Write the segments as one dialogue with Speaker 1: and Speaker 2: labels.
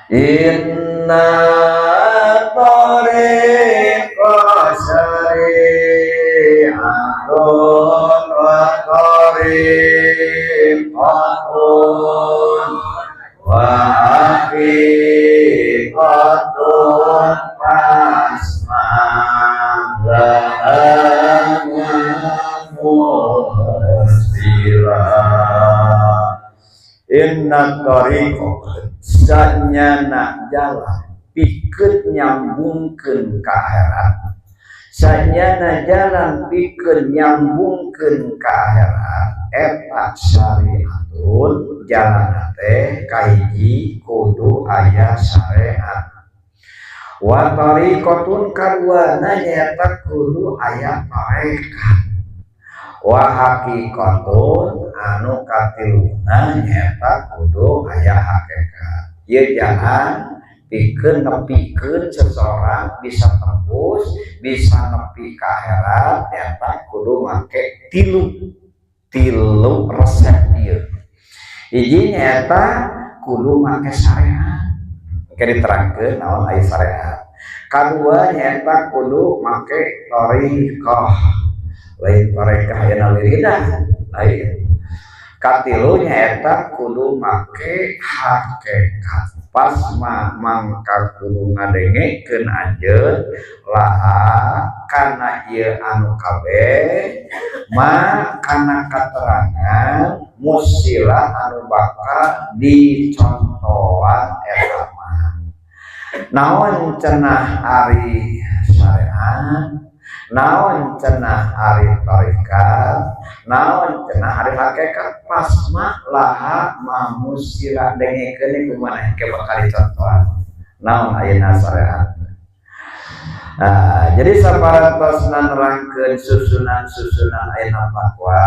Speaker 1: Inna tariqa syari'atun wa tariqatun wa haqiqatun fasma laha musila. Inna tariqa sanyana jalan pikeun nyambungkeun ka akhirat, sanyana jalan pikeun nyambungkeun ka akhirat eta syariatun, jalan teh kahiji kudu aya syariat, wa tariqatun kaduana nyaeta kudu aya tarekat, wa haqiqatun anu katiluna nyaeta kudu aya hakikat. Ieu jalan pikeun nepikeun seseorang bisa tembus, bisa nepi ka akhirat, nyaeta kudu make tilu tilu resep ieu. Hiji nyaeta kudu make syariat, engke diterangkeun naon aya syariat. Kadua nyaeta kudu make thariqah, lain tarekah ayeuna wiridan, lain. Katilu nyaeta kudu make hakikat. Pas mah mangka kudu ngadengekeun anjeun laha kana ieu anu kabeh ma kana katerangan musilah anu bakal dicontohan eta mah. Naon cenah ari syariat, naon cenah ari tarekat, naon cenah ari hakikat, pas mah laha ma musila. Dengekeun kumaha ke bakal dicontohan naon ayeuna syariat. Nah, jadi saparantosna nerangkeun susunan-susunan ayeuna takwa,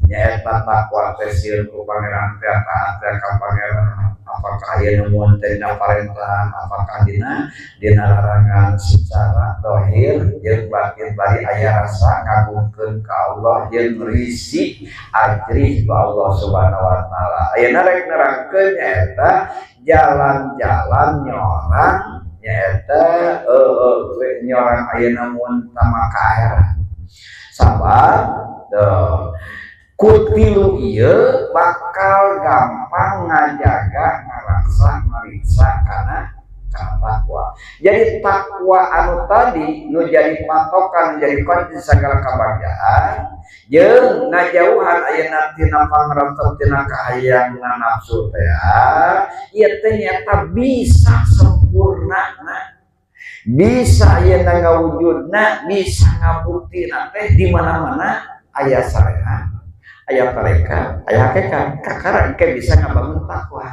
Speaker 1: nyaeta takwa teh sieun ku Pangeran teh, taat teh ka Pangeran, apakah aya nu teh dina parentah, apakah dina dina larangan secara dohir jeung batin, bari aya rasa ngagungkeun ka Allah jeung risi ajrih ku Allah Subhanahu wa taala. Ayeuna rek nerangkeun nyaeta jalan-jalan nyorang, nyaeta nyorang ayeuna mun tama ka akhirat. Sabab ku tilu ieu bakal gampang ngajaga, ngarasa, mariksa kana kana takwa. Jadi takwa anu tadi nu jadi patokan, jadi kunci segala kebahagiaan jeung ngajauhan ayeuna tina pangrentep, tina kahayang nafsu teh, ieu teh nyata bisa sempurna, bisa ayeuna ngawujudna, bisa ngabuktina teh di mana-mana aya syariat, aya tarekat, aya hakikat, kakara engke bisa ngabangun takwa.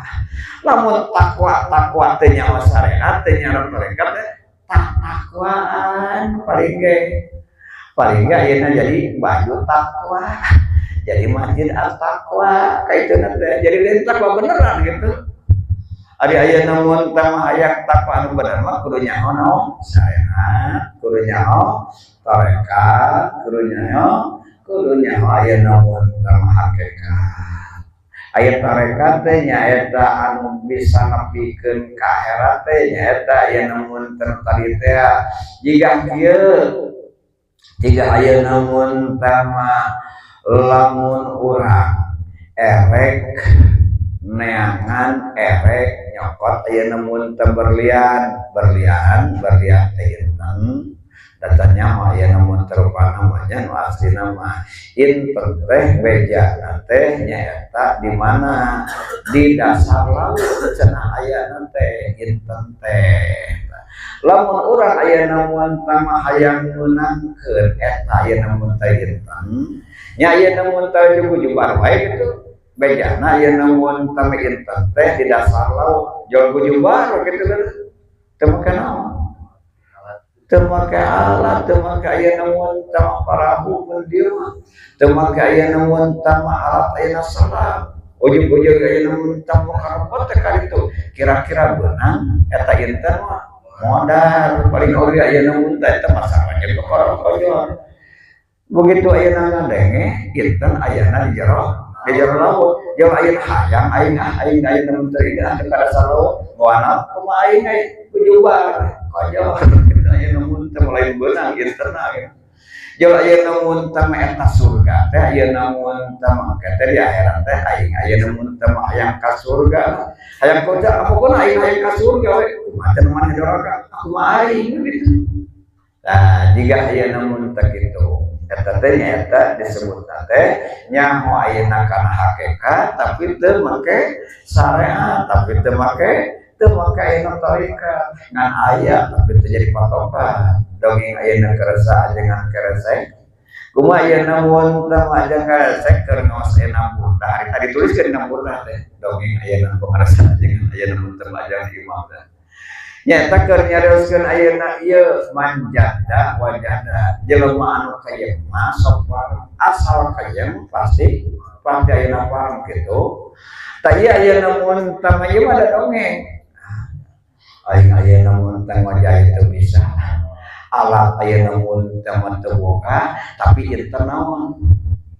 Speaker 1: Lamun takwa takwa teh nyawa syariat, teh nyawa tarekat teh tak takwaan paling ge. Paling ge ayeuna jadi baju takwa, jadi masjid al takwa, kaituna teh jadi lain takwa beneran gitu. Ari ayeuna mun teh mah hayang takwa anu bener mah kudu nyaho naon? Syariat, kudu nyaho tarekat, kudu nyaho ayeuna mun teh mah hakikat. Aya tarekat teh nyaeta anu bisa nepikeun ka akhirat teh nyaeta ayeuna mun teh tadi teh jiga kieu, jiga ayeuna mun teh mah lamun urang erek neangan, erek nyokot ayeuna mun teh berlian, berlian berlian teh inten datanya mah ayeuna mun teh rupana mah nya nu aslina mah inten teh bejana teh nyaeta di mana, di dasar laut cenah ayana teh inten teh. Lamun urang ayeuna mun teh mah hayang meunangkeun eta ayeuna mun teh inten nya ayeuna mun teh jubar wae gitu bejana ayeuna mun teh inten teh di dasar laut jol jubar gitu kan teu make naon, teu make alat, teu make ayeuna mun teh parahu mun dieu mah, teu make ayeuna mun teh alat ayeuna selam, ujug-ujug ayeuna mun teh karepot teh kaditu kira-kira beunang eta inten mah modal paling oge ayeuna mun teh eta masalah jeung kokoro. Begitu ayeuna ngadenge inten ayana di jero. Di jero laut. Jauh ayeuna hayang aing, ah, aing ayeuna mun teu ah ka dasar laut. Moal kumaha aing aing kujubar. Kajauh kitu ayeuna mun teh lain beunang internal gitu. Jauh ayeuna mun teh eta surga teh, ayeuna mun teh mangke teh di akhirat teh aing ayeuna mun teh hayang ka surga. Hayang kerja pokona aing hayang ka surga we. Kumaha cenah maneh doraka? Kumaha aing gitu. Nah, jika ayeuna mun teh kitu, eta teh nyaeta disebut teh nyaho ayeuna kana hakikat tapi teu make syariat, tapi teu make ayeuna tarekat, ngan aya tapi teu jadi patokan. Dongeng ayeuna keresa ajengan keresek. Kumaha ayeuna mun teh ajeng keresek keur ngaos ayeuna burdah. Hari tadi tuliskeun dina burdah teh. Dongeng ayeuna pangersa ajengan ayeuna mun teh ajeng imam teh. Nyata keur nyarioskeun ayeuna ieu man jadda wajada, jelema anu kayeng mah sok asal kayeng pasti pasti ayeuna pareng kitu. Tah, ieu ayeuna mun tah ieu mah da dongeng. Aing ayeuna mun teh ngajahit teu bisa. Alat ayeuna mun teh mah teu boga, tapi inten naon?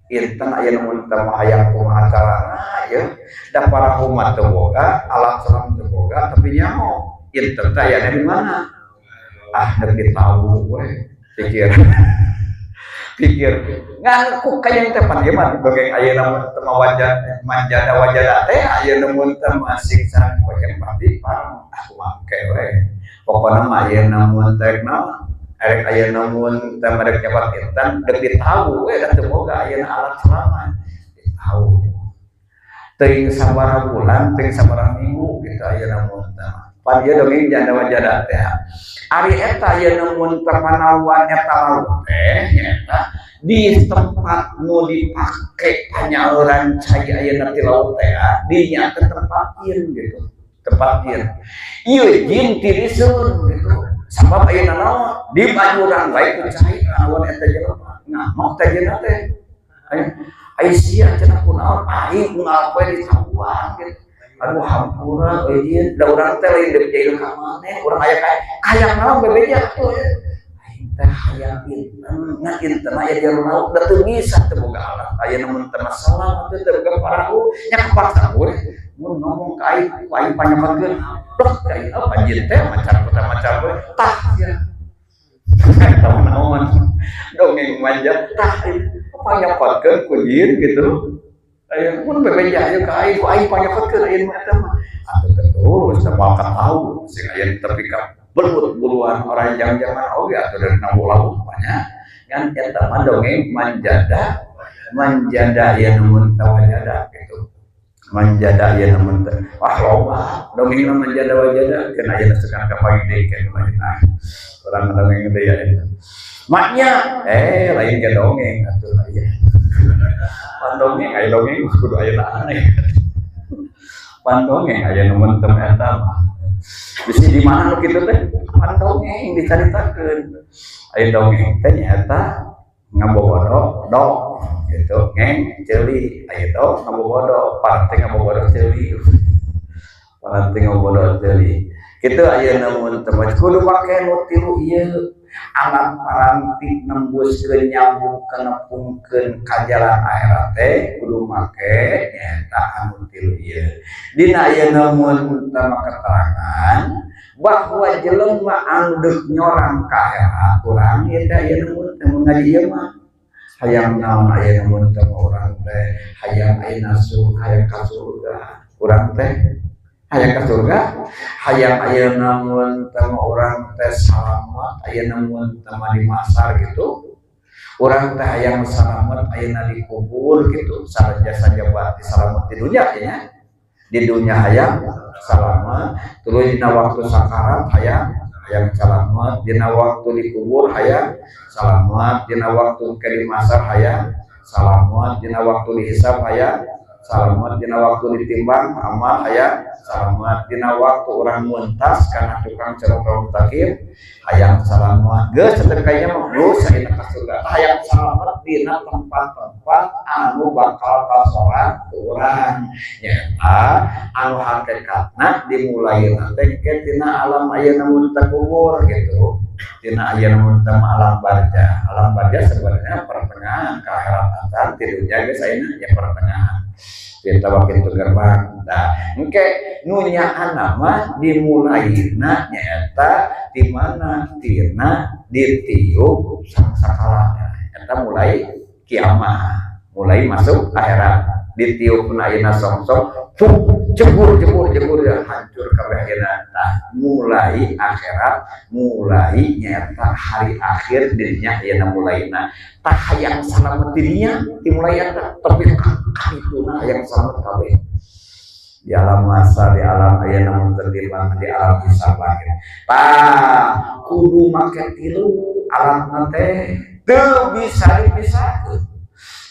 Speaker 1: Inten ayeuna mun teh mah hayang kumaha carana ieu da parahu mah teu boga, alat selam teu boga, tapi nyaho inten teh ayana di mana? Ah, deuk ditahu we pikir. Pikir ngan ku kayang teh pan ieu mah dongeng ayeuna mun teh mah wajah man jadda wajada teh ayeuna mun teh mah siksa kayang pasti pareng, ah, kumaha we. Pokona mah ayeuna mun teh naon? Erek ayeuna mun teh rek nyebat inten deuk ditahu we da teu boga ayeuna alat selamat. Ditahu. Teuing sabaraha bulan, teuing sabaraha minggu gitu ayeuna mun teh. Pan ieu dongeng janda wajada teh. Ari eta ayeuna mun teh panawan eta laut teh nyaeta di tempat nu dipake panyauran cai ayeuna ti laut teh, dinya teh tempatin gitu. Tempatin. Ieu jin tiriseun gitu. Sabab ayeuna naon? Di bajuran wae ku cai awan eta jelema. Ngamok teh jeung teh. Ai sia cenah kunaon? Aing unggal poe ditabuan gitu. Aduh, hampura euy jin, da urang teh lain deuk jahil ka maneh, urang aya hayang naon bebeja atuh ya. Aing teh hayang inten, ngan inten aya di laut da teu bisa, teu boga alat. Ayeuna mun teu masalah teh teu boga parahu, nya kepaksa we. Mun ngomong ka aing, ku aing panyokotkeun. Plek ka aing, oh jin teh macar kota macar we. Tah ya. Eta mah naon? Dongeng manja tah panyokotkeun ku jin gitu. Aya mun bebeja aya ka aing, ku aing panyokotkeun ayeuna mah eta mah. Atuh keturus teh moal katahu sing aya tepi ka belut buluan orang jang-jangan oge atuh dari laut banyak. Ngan eta mah dongeng man jadda, man jadda ieu mun tawajada gitu. Man jadda ieu mun teh wah loba dongeng man jadda wajada keun ayeuna suka kapanggih deui keun lain. Urang dongeng deui ayeuna. Maknya lain ge dongeng atuh aya. Pan dongeng aya dongeng kudu ayeuna aneh. Pan dongeng aya nu mun teu eta mah. Bisi di mana nu kitu teh? Pan dongeng dicaritakeun. Aya dongeng teh nyaeta ngabobodo do gitu, ngeng ceuli, aya do ngabobodo, parang teh ngabobodo ceuli. Parang teh ngabobodo ceuli. Kitu ayeuna mun teu kudu make nu tilu ieu alat paranti nembuskeun nyambung kenepungkeun ka jalan akhirat teh kudu make nyaeta anu tilu ieu. Dina ayeuna mun teu keterangan bahwa jelema anu deuk nyorang ka akhirat urang ieu teh ayeuna mun teu ngaji ieu mah hayang naon ayeuna mun teu urang teh hayang ayeuna hayang ka surga urang teh hayang ka surga, hayang ayeuna mun teu urang teh salamet ayeuna mun teu di masar gitu, urang teh hayang salamet ayeuna di kubur gitu, saja saja berarti salamet di dunia ya, di dunia hayang salamet, terus dina waktu sakarat hayang hayang salamet, dina waktu dikubur hayang salamet, dina waktu ke di masar hayang salamet, dina waktu dihisab hayang salamet, dina waktu ditimbang amal hayang salamet, dina waktu orang muntas karena tukang cerita mustaqim hayang salamet. Geus teu kayaknya mah geus ayeuna ka surga, hayang salamet dina tempat-tempat anu bakal kasoran urang nyaeta anu hakikatna dimulai teh ke tina alam ayeuna mun kubur gitu. Tina aya mun alam barzah. Alam barzah sebenarnya pertengahan ke akhirat acan ti dunya geus ayeuna ya pertengahan. Kita pintu gerbang. Nah, engke nu nyaana mah dimulaina nyaeta di mana tina ditiup sangkakala. Eta mulai kiamat, mulai masuk akhirat. Ditiup ayeuna songsong, jebur jebur jebur ya hancur kabeh ayeuna. Nah, mulai akhirat, mulai nyata hari akhir dirinya ayeuna mulaina. Tah, hayang salamet dirinya dimulai eta, tapi kaituna hayang salamet kabeh. Di alam masa, di alam ayeuna mun tertimbang di alam hisab akhir. Tah, kudu make tilu alam teh teu bisa dipisahkeun.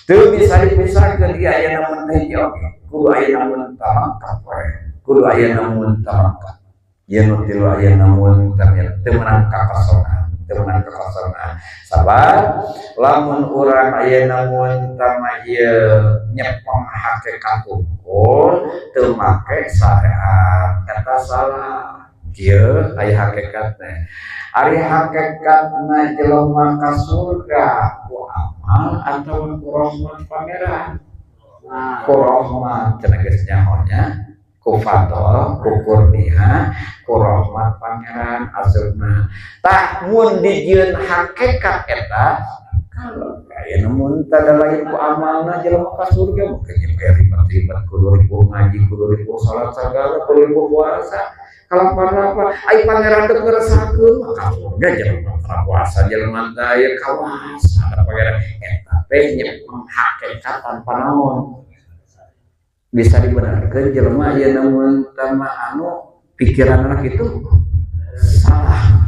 Speaker 1: Teu bisa dipisahkeun dia ayeuna mun teh oge. Kudu aya namun talangkap we. Kudu aya namun talangkap. Ieu nu tilu aya namun teu meunang kakosongan, teu meunang kakosongan. Sabab lamun urang aya namun tama ieu nyepeng hakikat hungkul teu make syariat eta salah. Kieu aya hakikatna. Ari hakikatna jelema ka surga ku amal atawa ku rahmat Pangeran? Ku rahmat cenah geus nyaho nya, ku fadl, ku kurnia, ku rahmat Pangeran asupna. Tah, mun dijieun hakikat eta kalau kaya mun tada lain ku amalna jelema ka surga mungkin ribet-ribet, kudu ribu ngaji, kudu ribu salat sagala, kudu ribu puasa kalapar-lapar, ai Pangeran teu ngeresakeun maka surga jelema tara puasa, jelema teh aya kawas ada Pangeran. Eta teh nyepeng hakikat tanpa naon bisa dibenarkan. Jelema aya namun tama anu pikiran anak itu salah,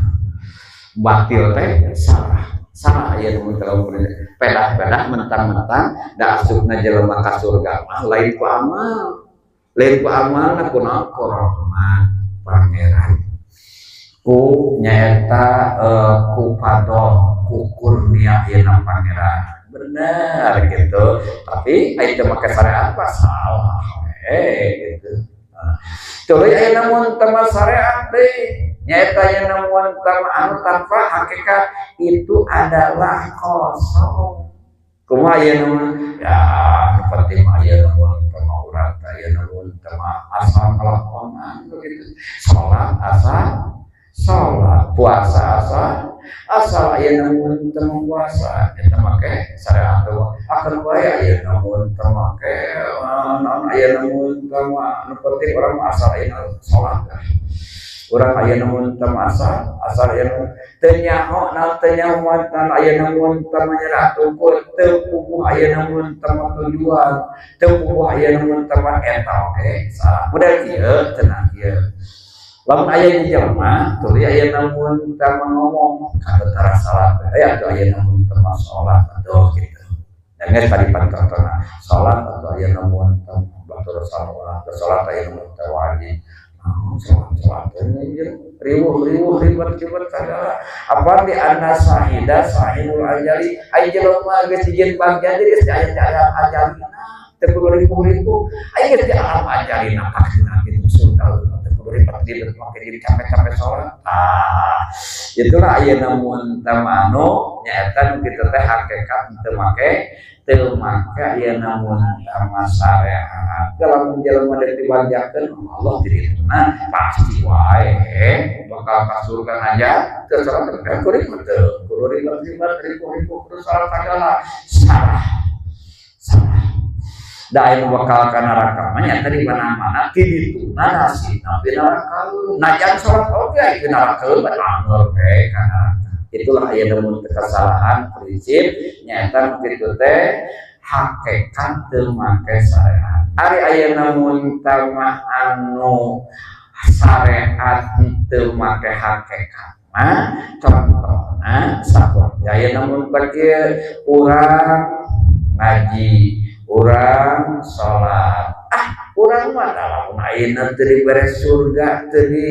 Speaker 1: batil teh salah salah aya namun terlalu pedah-pedah mentang-mentang da asupna jelema ka surga mah lain ku amal, lain ku amal, ku naon? Ku rahmat Pangeran, ku nyaeta ku fadl, ku kurnia ieu Pangeran. Benar gitu, tapi aya teu make syariat apa salah gitu. Tuluy aya namun tama syariat deui, nyaeta aya namun tama anu tanpa hakikat itu adalah kosong. Kumaha aya namun ya nu penting mah aya namun tama urang aya namun tama asal kalakonan begitu, salat asal salat, puasa asal asal aya namun teu puasa eta make syariat akan wae. Aya namun teu make naon, aya namun teu, nu penting urang mah asal aya salat, urang aya namun teu asal asal aya teu nyaho naon, teu nyaho mantan aya namun teu nyerah tukur, teu puguh aya namun teu tujuan, teu puguh aya namun teu eta oge salah. Model kieu cenah, kieu lamun aya jelema tuluy aya namun teu ngomong ka tara salat aya atuh, aya namun teu salat atuh gitu. Dan geus tadi pantontona salat atuh, aya namun teu batur salat, salat aya namun teu wajib salat, salat riweuh riweuh ribet ribet segala apa di anna sahida sahibul ajali. Aya jelema geus dijieun bagian geus aya di alam ajalina, teu kudu ripuh-ripuh. Aya geus di alam ajalina paksina gitu surga, teu kudu ribet ribet make jadi capek-capek salat. Ah, itulah aya namun tamano nyaeta nu kitu teh hakikat teu make aya namun tama syariat. Dalam jelema dari dibajakeun Allah di dituna pasti wae bakal ka surga aja teu salat, teu kudu ribet, teu kudu ribet ribet kudu salat segala, salah salah. Da aya bakal ka neraka mah nya tadi mana-mana ti dituna nasibna di neraka, najan salat oge di neraka anger we ka neraka. Itulah aya namun kesalahan prinsip nyata kitu teh hakikat teu make syariat. Ari aya namun tama anu syariat teu make hakikat mah contohna saperti aya namun teh urang ngaji, urang salat, ah urang mah lamun ayeuna teu dibere surga, teu di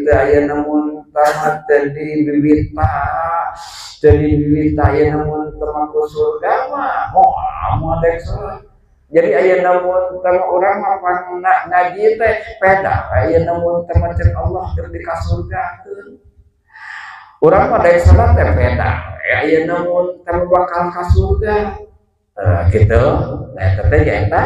Speaker 1: teu aya namun tama teu dibibita, teu dibibita aya namun tama ku surga mah moal moal dek salat. Jadi aya namun tama urang mah pangna ngaji teh peda aya namun tama ceuk Allah teu di kasurgakeun. Urang mah daek salat teh beda. Ayeuna mun teh bakal ka surga. Gitu. Nah, eta teh nyaeta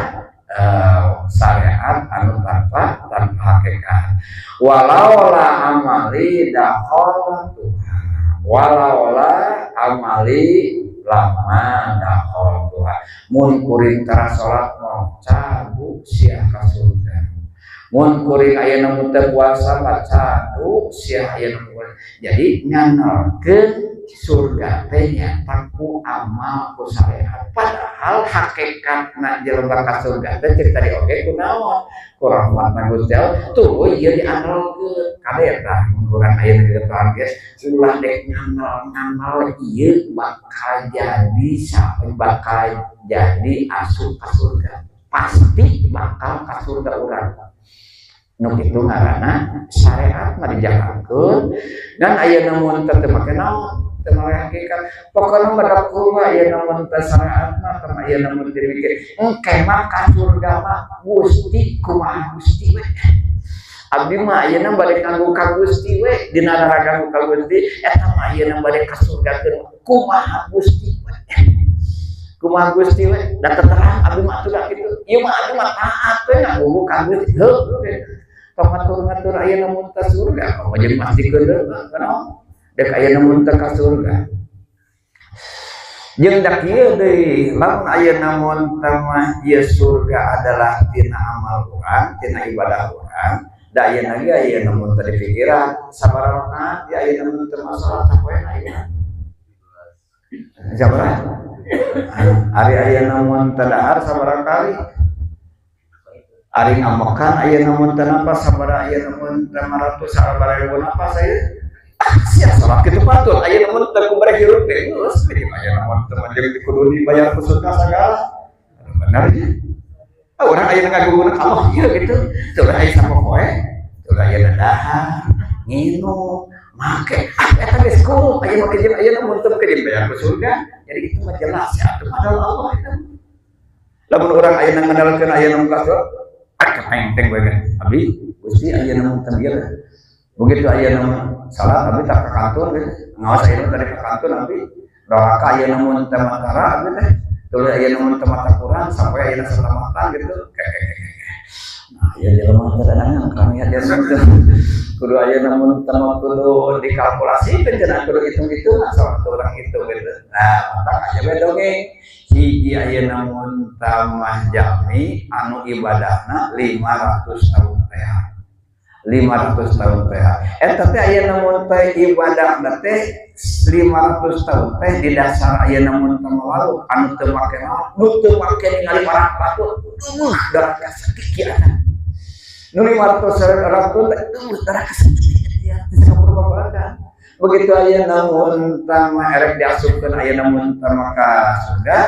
Speaker 1: syariat anu tanpa tanpa hakikat. Walaula amali dakhaltuha. Walaula amali lama dakhaltuha. Mun kuring tara salat mah cabuk sia ka surga. Mun kuring ayeuna mun teu puasa mah cabuk sia ayeuna. Jadi nganalkeun surga teh nyaeta ku amal, ku syariat. Padahal hakikatna jelema ka surga teh cek tadi oge ku naon? Ku rahmatna Gusti Allah. Tuluy ieu diandalkeun. Kade tah mun urang ayeuna di depan geus ulah dek nganal-nganal ieu bakal jadi bakal jadi asup ka surga. Pasti bakal ka surga urang. Nu kitu ngaranna syariat mah dijalankeun dan ayeuna mun teu make naon? Teu make hakikat. Pokona mah da kumaha ayeuna mun teu syariat mah teu ayeuna mun dipikir engke mah ka surga mah Gusti kumaha Gusti we. Abdi mah ayeuna bade nganggo ka Gusti we, dina nganggo ka Gusti eta mah ayeuna bade ka surga kumaha Gusti we. Kumaha Gusti we, da terang abdi mah atuh da kitu. Ieu mah abdi mah taat we nganggo ka Gusti. Heuh. Tong ngatur-ngatur ayeuna mun ka surga, kamu jeung mastikeun deui kunaon? Dek ayeuna mun teu ka surga. Jeung da kieu deui, lamun ayeuna mun teu mah ieu surga adalah tina amal urang, tina ibadah urang, da ayeuna ge ayeuna mun teu dipikiran sabaraha rakaat ya ayeuna mun teu masalah sapoena ayeuna. Sabaraha? Ari ayeuna mun teu dahar sabaraha kali? Ari ngamekan ayeuna mun teu napas sabaraha ayeuna mun teu maratus sabaraha ribu napas aya. Ah, sia salat kitu patut ayeuna mun teu kubere hirup teh geus jadi ayeuna mun teu jeung kudu dibayar ku surga sagala. Bener nya. Ah, urang ayeuna ngaguguna ka Allah ieu gitu. Teu aya sapopoe, teu ayeuna dahar, nginum, make. Ah, eta geus kurup ayeuna mah jeung ayeuna mun teu dibayar ku surga. Jadi itu mah jelas ya atuh padahal Allah itu. Lamun urang ayeuna ngandalkeun ayeuna mun ka surga, ah keteng-teng we ge. Abi Gusti ayeuna mun teu ieu. Begitu ayeuna mah salat abi tak ka kantor gitu. Ngawas ayeuna tadi ka kantor abi. Doraka ayeuna mun teu matara abi teh. Tuluy ayeuna mun teu maca Quran sampai ayeuna satamatan gitu. Nah, ieu jelema teh dadangan kami aja teh. Kudu ayeuna mun teu mah kudu dikalkulasikeun cenah kudu hitung-hitungan salah urang hitung gitu. Nah, matak aya we dongeng. Hiji ayeuna mun tamah jami anu ibadahna 500 tahun teh. 500 tahun teh. Eta teh ayeuna mun teh ibadahna teh 500 tahun teh di dasar ayeuna mun teh laut anu teu make naon, nu teu make ningali barang batur, eueuh darah kasakit eta. Nu 500 tahun teh eueuh darah kasakit ya teu sampurna. Begitu ayeuna mun tah erek diasupkeun ayeuna mun tah ka surga,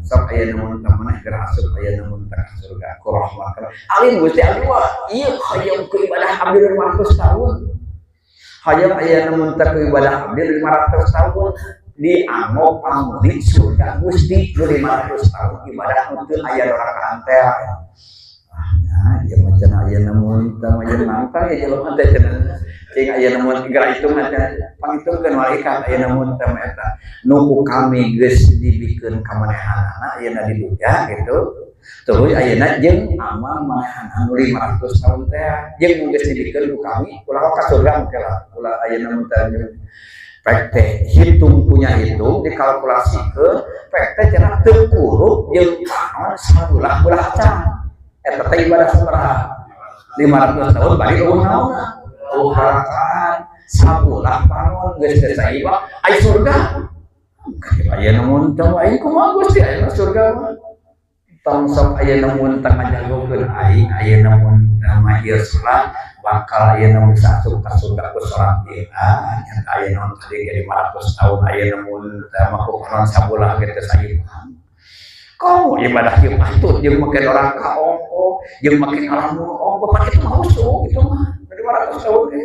Speaker 1: sok ayeuna mun tah maneh geura asup ayeuna mun tah ka surga ku rahmat. Alim Gusti abdi mah ieu hayang ku ibadah abdi 500 tahun. Hayang ayeuna mun tah ku ibadah abdi 500 tahun dianggo pamuli surga Gusti 500 tahun ibadah teu aya rakaat teh. Ah, ya ieu mah cenah ayeuna mun tah mah jeung nangtang ya jelema teh cenah. Cing ayeuna mun geura hitungan teh pangitungkeun malaikat ayeuna mun teh eta nu ku kami geus dibikeun ka manehanana ayeuna diduga gitu. Tuluy ayeuna jeung amal manehan anu 500 tahun teh jeung nu geus dibikeun ku kami ulah ka surga engke lah ulah ayeuna mun teh pek teh hitung punya hitung dikalkulasikeun pek teh cenah teu kurup jeung panon sabulah bulah acan eta teh ibadah sabaraha 500 tahun bari eueuh naonna eueuh rakaat sabulah panon geus teh saibah ai surga ayeuna mun teh aing kumaha Gusti ayeuna surga mah tong sok ayeuna mun teh ngajagokeun aing ayeuna mun teh mah ieu salat bakal ayeuna mun bisa asup ka surga ku salat ieu. Ah, nyata ayeuna mun tadi ge 500 tahun ayeuna mun teh mah ku panon sabulah ge teh saibah. Kau ibadah ieu patut jeung make orang ka ongko jeung make ngalamun ongko pan itu mah usuk itu mah 500 tahun ge.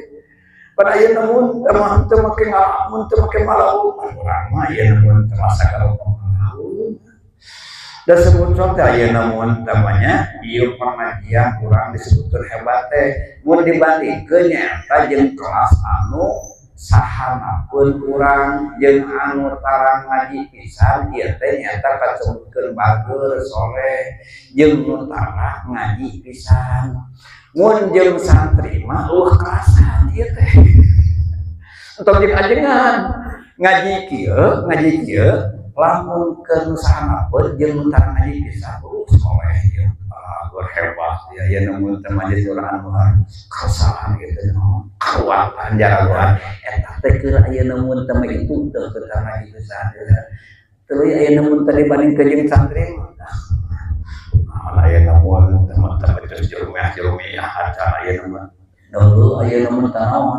Speaker 1: Pada ayeuna mun teh mah teu make ngalamun teu make malaun urang mah ayeuna mun teh masa malaun. Dan sebut teh ayeuna mun teh mah nya ieu pengajian urang disebutkeun hebat teh mun dibandingkeun nyaeta jeung kelas anu Sahanapun urang jeung anu tarang ngaji pisan ieu teh nyata kasebutkeun bager soleh jeung nu tara ngaji pisan. Mun jeung santri mah euweuh kelasan ieu teh. Entong jeung ajengan ngaji kieu, ngaji kieu lamun keur nu sahanapun jeung nu tara ngaji pisan, soleh ieu. Hebat ya, ya namun teh majelis urang anu kesalahan gitu no karuatan jaragoan eta teh keur aya namun teh itu teh keur ngaji pisan. Tuluy aya namun teh dibandingkeun jeung santri mah, nah, aya namun teh mah teh itu jurumiyah jurumiyah acara aya namun dulu aya namun teh naon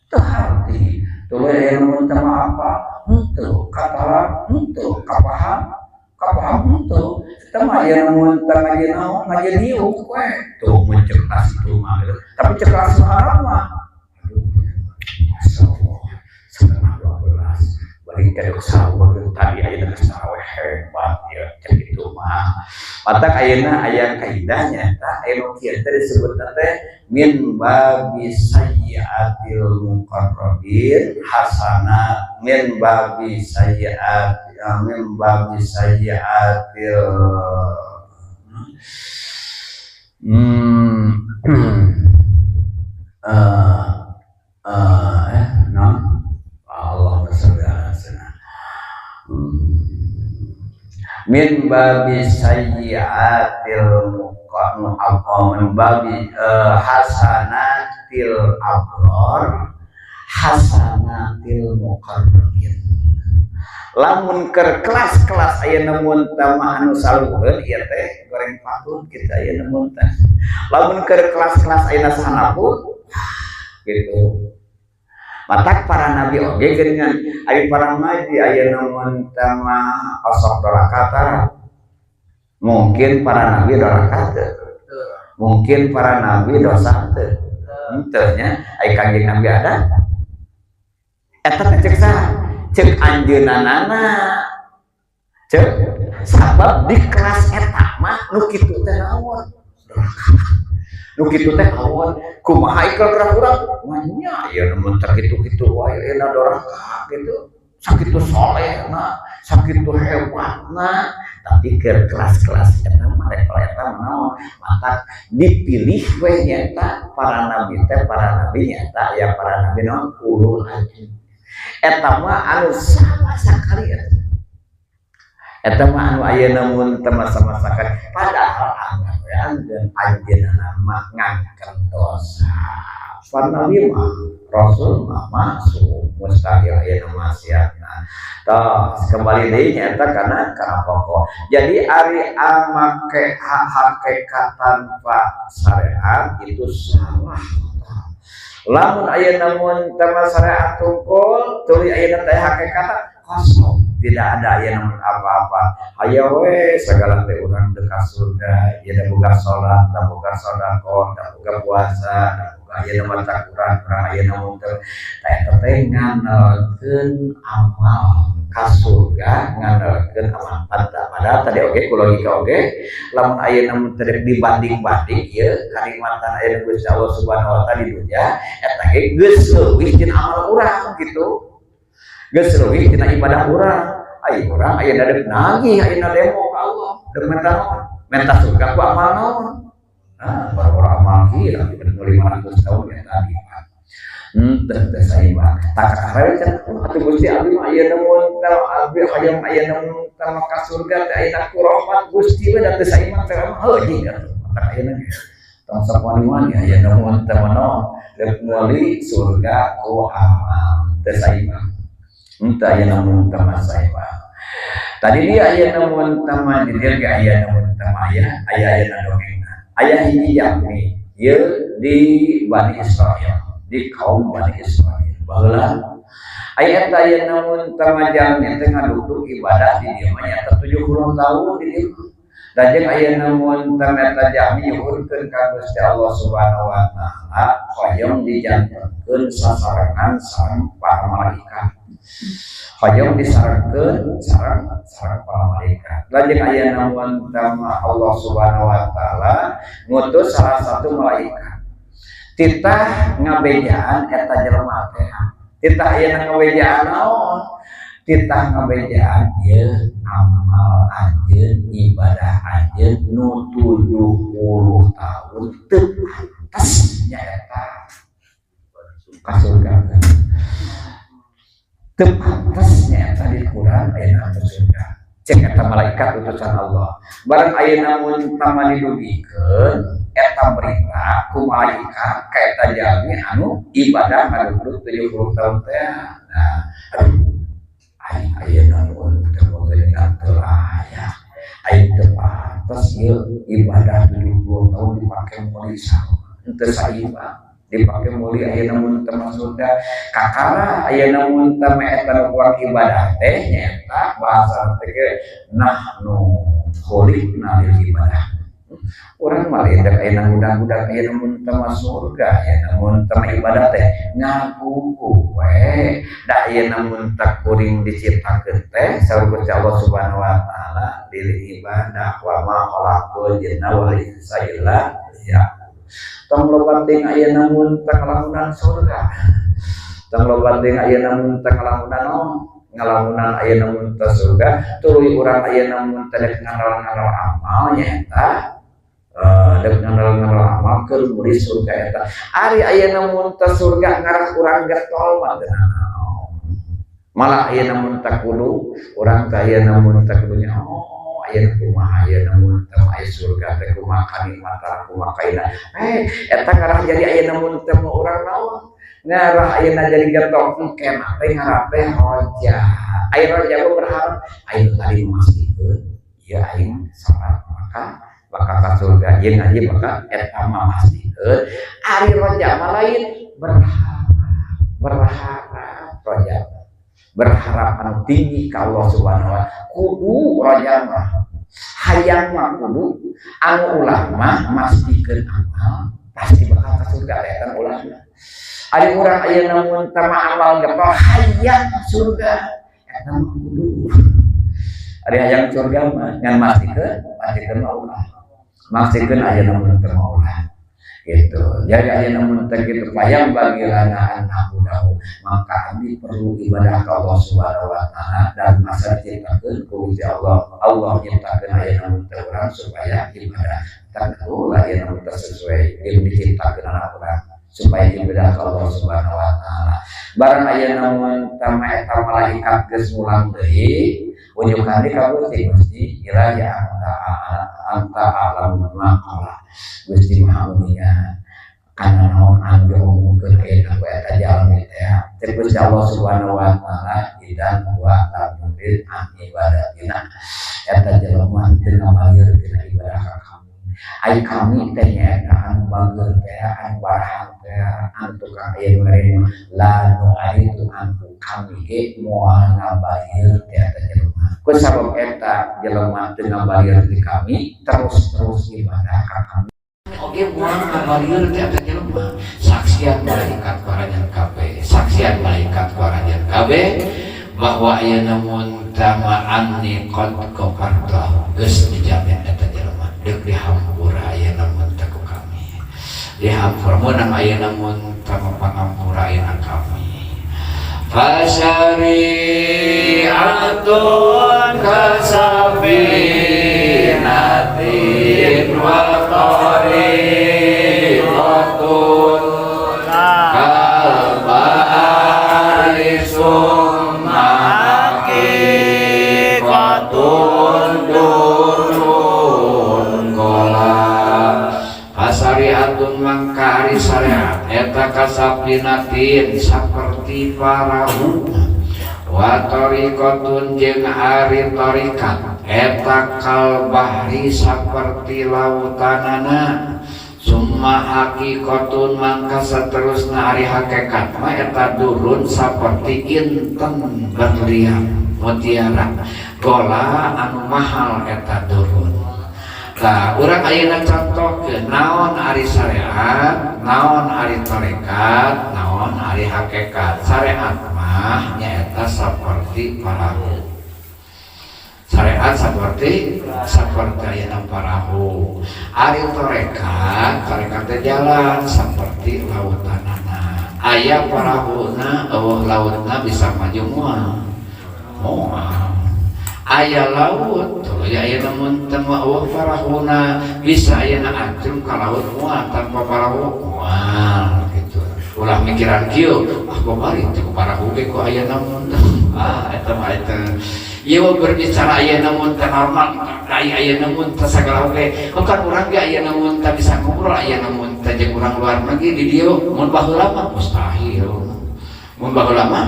Speaker 1: teu harti. Tuluy aya namun teh mah apa henteu katalan, henteu kapaham, kapaham henteu. Eta mah aya namun teh ngaji naon, ngaji diuk we tuh mun ceuk kelas itu mah gitu. Tapi ceuk kelas mah, aduh, masyaallah, 11.30 balik ke sahur tadi ayeuna geus tarawih, hebat ya cek itu mah. Matak ayeuna aya kaidahnya eta aya nu kieu teh disebutna teh min babi sayyiatil muqarrabin hasanat, min babi sayyiat, min babi sayyiatil no Allahumma sholli ala sayyidina min babi sayyiatil muqarrabin, min babi hasanatil abrar hasanatil muqarrabin. Lamun keur kelas-kelas aya namun mah anu saluhureun ieu teh goreng patut kita aya namun teh. Lamun keur kelas-kelas ayeuna sahanapun gitu. Matak para nabi oge geuningan ari para nabi aya namun teh mah osok doraka. Mungkin para nabi doraka teu, mungkin para nabi dosa teu, henteu nya. Ari Kanjeng Nabi ada eta teh cek saha? Cek anjeunana, cek sabab di kelas eta mah nu kitu teh naon, nu kitu teh naon, kumaha ikal urang mah nya ieu mun teh kitu-kitu wae ayeuna doraka gitu, sakitu solehna, sakitu hebatna. Tapi ke kelas-kelas eta mah, level eta mah naon. Maka dipilih we nyata para nabi teh, para nabi nyata ya, para nabi naon, ulul azmi. Eta mah anu sama sakali eta, eta mah anu ayeuna mun teu masa-masa sakali. Padahal anggap we anjeun anjeunna mah ngangken dosa. Para nabi mah, rasul mah masuk mustahil ayeuna maksiatna. Toh kembali deui nyata karena pokok. Jadi ari amake hakikat tanpa syariat itu salah. Lamun ayeuna mun teu syariat tungkul tuluy ayeuna teh hakikat kosong, tidak ada ayeuna mun apa-apa. Hayo we segala teh urang dekat surga ieu, da boga salat, da boga sedekah, da boga puasa, da boga ayeuna mah kurang kurang ayeuna mun teh eta teh ngandalkeun amal ka surga, ngandalkeun amal. Padahal tadi oge ku logika oge lamun ayeuna mun teh dibanding-banding ieu kanikmatan ayeuna Gusti Allah Subhanahu wa Taala di dunya eta ge geus leuwih tina amal urang gitu, geus leuwih tina ibadah urang. Ayo urang ayeuna deuk nagih, ayeuna demo ka Allah deuk minta naon, minta surga ku amal naon? Nah, baru amal kieu 500 tahun ya tadi teh teh saimbang tak kakara cenah atuh. Gusti, abdi mah ayeuna mun abdi hayang ayeuna mun ka surga teh ayeuna ku rahmat Gusti we, da teu saimbang teh mah heuh jeung atuh. Matak ayeuna tong sok wani-wani ayeuna mun teh mah deuk meuli surga ku amal teu saimbang, henteu ayeuna mun teh mah saimbang. Tadi dia ayeuna mun teh mah di dieu ge aya mun teh mah aya aya ayeuna dongengna aya hiji jalmi ieu di Bani Israil, di kaum Bani Israil baheula. Aya aya namun tamajalmi teh ngadugdug ibadah di dieu mah nyata 70 tahun di dieu. Lajeng aya namun eta jalmi nyuhunkeun ka Gusti Allah Subhanahu wa Taala hoyong dijantenkeun sasarengan sareng para malaikat, hoyong disarengkeun sareng sareng para malaikat. Lajeng aya namun Allah Subhanahu wa Taala ngutus salah satu malaikat titah ngabejaan eta jelema teh. Titah ayeuna ngabejaan naon? Titah ngabejaan ieu amal anjeun, ibadah anjeun nu 70 tahun teu pantes nyaeta ka surga. Teu pantes nyaeta dikurang ayeuna ka surga. Cek eta malaikat utusan Allah. Barang ayeuna mun tama didugikeun eta berita ku malaikat ka eta jalmi anu ibadah ngadugdug 70 tahun teh. Nah, aduh, aing ayeuna mun teu geuningan teu layak. Aing teu pantes ieu ibadah 70 tahun dipake meuli henteu saimbang. Dipake meuli ayeuna mun teu masuk surga. Kakara ayeuna mun teu eta nu kurang ibadah teh nyaeta bahasa teh ge nahnu khuliqna lil ibadah. Urang mah lain dek ayeuna mudah-mudahan ayeuna mun teu masuk surga, ayeuna mun teu ibadah teh ngagugu we. Da ayeuna mun teu kuring diciptakeun teh saur Gusti Allah Subhanahu wa taala lil ibadah, wa ma khalaqtul jinna wal insa illa liya'budun. Tong loba teuing ayeuna mun teu ngalamunan surga. Tong loba teuing ayeuna mun teu ngalamunan naon? Ngalamunan ayeuna mun teu surga, tuluy urang ayeuna mun teu dek ngandal-ngandal amal nyaeta dek ngandal-ngandal amal keur meuli surga eta. Ari ayeuna mun teu surga ngarah urang getol mah teu nanaon. Malah ayeuna mun teu kudu urang teh ayeuna mun teu kudu nya, oh, ayeuna kumaha ayeuna mun teu aya surga teh, kumaha kanikmatan, kumaha kaina. Eta ngarah jadi ayeuna mun teu urang naon? Ngarah ayeuna jadi getol engkena teh ngarah teh roja. Aya roja mah berharap ayeuna tadi mastikeun ieu aing salat maka bakal ka surga, ieu ngaji bakal eta mah mastikeun. Ari roja mah lain berharap, berharap roja berharap anu tinggi ka Allah Subhanahu wa taala. Kudu roja mah hayang mah kudu, anu ulah mah mastikeun amal pasti bakal ka surga eta ulah mah. Ari urang ayeuna mun teu amal getol hayang surga eta mah kudu. Ari hayang surga mah ngan mastikeun, mastikeun mah ulah. Mastikeun ayeuna mun teu mah ulah. Gitu. Jadi ayeuna mun teu kitu payang bagi lana an na'budahu, maka kami perlu ibadah ka Allah Subhanahu wa taala dan masa diciptakeun ku Gusti Allah. Allah nyiptakeun ayeuna mun teu urang supaya ibadah. Tentu lah ayeuna mun teu sesuai jeung diciptakeun anak urang supaya ibadah ka Allah Subhanahu wa taala. Barang ayeuna mun teu eta malaikat geus mulang deui, unjukan deui ka Gusti, Gusti ilahi anta anta a'lamu bima qala. Gusti Maha Uninga kana naon anu diomongkeun ayeuna ku eta jalmi teh. Cek Gusti Allah Subhanahu wa taala, idan wa lam yurid an ibadatina. Eta jelema teu ngabalir tina ibadah ka kami. Ai kami teh nyaeta anu bager teh, anu barahang teh, anu tukang aya nu ngarima la nu aritu anhu, kami ge moal ngabalir teh eta jelema. Ku sabab eta jelema teu ngabalir ti kami, terus-terus ibadah ka kami. Oge moal ngabalir teh eta jelema. Saksian malaikat kuaranjeun kabeh, saksian malaikat kuaranjeun kabeh bahwa ayeuna mun tama anni qad ghafartu, geus dijamin eta jelema deuk dihampura ayeuna mun teh ku kami. Dihampura meunang ayeuna mun tama pangampura ayeuna kami. Fasyari'atun kasafinatin wa tariqatun kal bahri summa haqiqatun durrun qala. Fasyari'atun mangka ari syariat eta kasafinatin saperti parahu, wa tariqatun jeung ari tarikat eta kal bahri saperti lautanana, summa haqiqatun mangka saterusna ari hakikat mah eta durrun saperti inten berlian mutiara gola anu mahal eta durrun. Tah, urang ayeuna contohkeun naon ari syariat, naon ari tarekat, naon ari hakikat. Syariat mah nyaeta saperti parahu. Syariat seperti seperti ayeuna parahu. Ari tarekat, tarekat teh jalan seperti lautanana.
Speaker 2: Aya parahuna, euweuh lautna, bisa maju moal? Moal. Aya laut tuluy aya lamun teu euweuh parahuna, bisa ayeuna ancrub ka laut moal tanpa parahu? Moal gitu. Ulah mikiran kieu, "Ah, babari teu parahu ge ku aya namun." Ah, eta mah eta ieu berbicara aya namun teu normal, aya aya namun teu sagala oge. Kan urang ge aya namun teu bisa ngobrol aya namun teu jeung urang luar negeri di dieu. Mun baheula mah mustahil, mun baheula mah,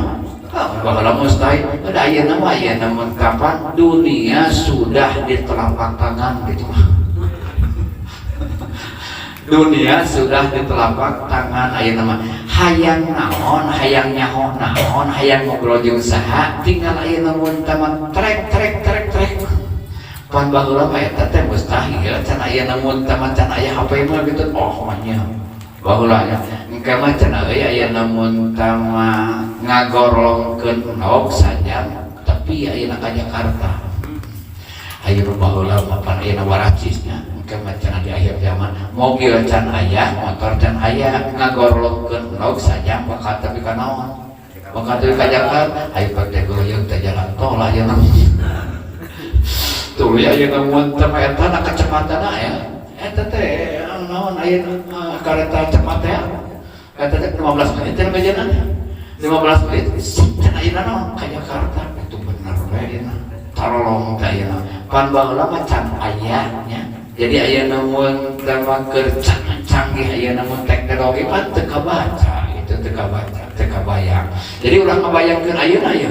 Speaker 2: ah, baheula mustahil. Ada aya nama aya namun kapan dunia sudah di telapak tangan gitu mah. Dunia sudah di telapak tangan aya nama. Hayang naon, hayang nyaho naon, hayang ngobrol jeung saha, tinggal aya namun taman trek trek trek trek. Pan baheula mah eta teh mustahil, can aya namun taman, can aya HP mah gitu. Oh nya, baheula nya engke mah cenah euy aya namun tama ngagorlongkeun endog sajam tapi ayeuna ka Jakarta. Ayo, baheula mah pan ayeuna waracisnya. Engke mah cenah di akhir zaman mobil can aya, motor can aya, ngagorlongkeun endog sajam bakal tapi ka naon, bakal tapi ka Jakarta. Ayo teh goyong teh jalan tol ayeuna. Tuh ya, ayeuna mun teh eta na kecepatanna ya. Eta teh naon ayeuna, kareta cepat ya. Eta teh 15 menit teh bejanan. 15 menit cenah ayeuna naon ka Jakarta. Itu bener we ayeuna. Tarolong teh ayeuna. Pan baheula mah can aya nya. Jadi ayeuna mun teh mah keur canggih ayeuna mun teknologi pan teu kabaca, itu teu kabaca, teu kabayang. Jadi ulah ngabayangkeun ayeuna ya.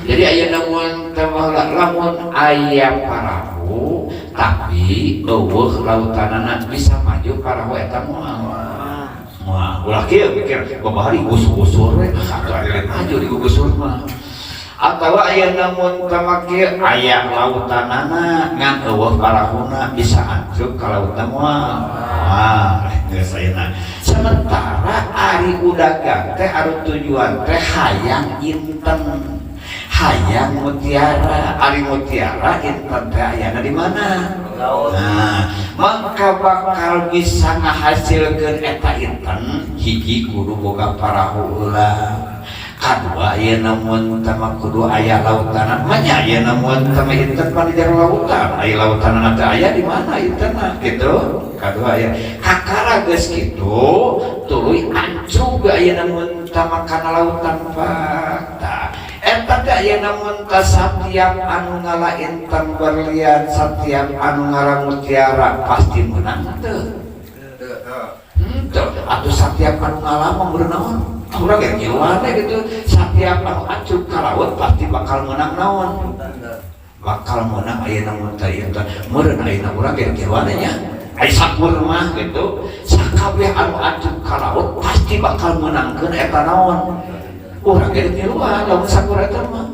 Speaker 2: Jadi ayeuna mun teh lamun aya parahu tapi euweuh lautanana, bisa maju parahu eta moal? Moal. Ulah kieu pikir, babari gusur-gusur we, atuh maju di gugusur mah. Atawa aya namun tama kieu, aya lautanana ngan euweuh parahuna, bisa ancrub ka lautan moal? Moal. Geus ayeuna. Sementara ari udagang teh anu tujuan teh hayang inten, hayang mutiara. Ari mutiara inten teh ayana di mana?
Speaker 1: Laut.
Speaker 2: Nah, maka bakal bisa ngahasilkeun eta inten, hiji kudu boga parahu heula, kadua aya namun tama kudu aya lautanana. Manya aya namun tama inten pan di jero lautan, aya lautanana teh aya di mana intenna gitu. Kadua aya kakara geus kitu tuluy ancrub aya namun tama kana lautan. Fakta eta teh aya namun ta satiap anu ngala inten berlian, satiap anu ngala mutiara pasti menang teu? Henteu. Atuh satiap anu ngala mah meureun naon? Urang ge kieuan gitu. Satiap anu ancrub ka laut pasti bakal menang naon? Bakal menang ayeuna mun teh inten. Meureun ayeuna urang ge kieuan nya. Ai sakur mah gitu. Sakabeh anu ancrub ka laut pasti bakal menangkeun eta naon? Urang ge kieuan lamun sakur eta mah.